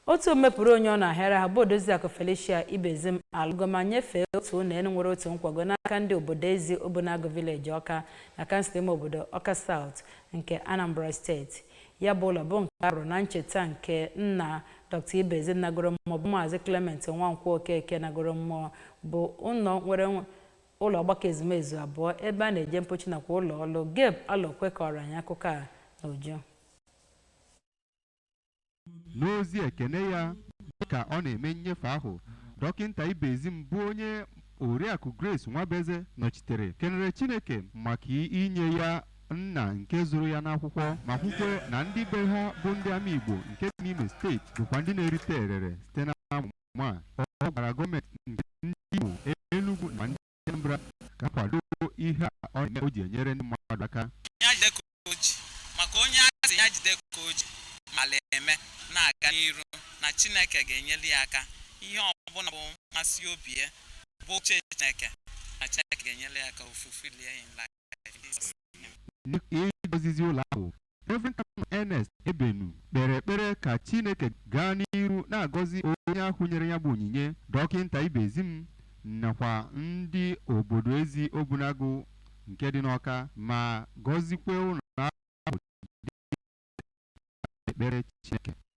Otu omepụrụ onye ọ na-ahịara ha bụ Odoziakụ Felicia Ibezim alụgo ma nyefee otu ụlọ elu nwere otu nkwago n'aka ndị obodo Ezi Obunagu Village, Ọka, na kansụl ime obodo Ọka South nke Anambra Steeti. Ya bụ ụlọ bụ nke a rụrụ na ncheta nke nna Dr. Ibezim nagoro mmụọ, bụ Maazị Clement Nwankwọ Okeke nagoro mmụọ, bụ ụlọ nwere ụlọ ọgbakọ ezumezu abụọ, ebe a na-eje mpochi nakwa ụlọ ọrụ. Gabe Alokwe kọrọ anyị akụkọ a n'uju. N'ozi ekene ya ka ọ na-eme nnyefe ahụ, Dọkịnta Ibezim, bụ onye Oriakụ Grace Nwabeze nọchitere, kenere Chineke maka inye ya nna nke zụrụ ya n'akwụkwọ, ma kwukwe na ndị be ha bụ ndị ama Igbo nke dị n'Imo Steeti bụkwa ndị na-erite erere site na amụma a. Ọ gwara gọọmenti nke ndị Imo, Enugu na ndị Anambra ka kwado ihe a ọ na-eme o ji enyere ndị mmadụ aka. Ya jide ka o ji, maka onye a sị ya jide ka o ji mala eme na-aga n'iru na Chineke ga-enyere ya aka. Ihe ọbụla bụ mmasị obi ya bụ uche Chineke, na Chineke ga-enyere ya aka ofufilie in life. N'ịgọzizi ụlọ ahụ, Reverend Canon Ernest Ebenu kpere ekpere ka Chineke gaa n'iru na-agọzi onye ahụ nyere ya bụ onyinye, Dọkịnta Ibezim, nakwa ndị obodo Ezi Obunagu nke dị n'Ọka, ma gọzikwe ụlọ ahụ dị ekpere Chineke.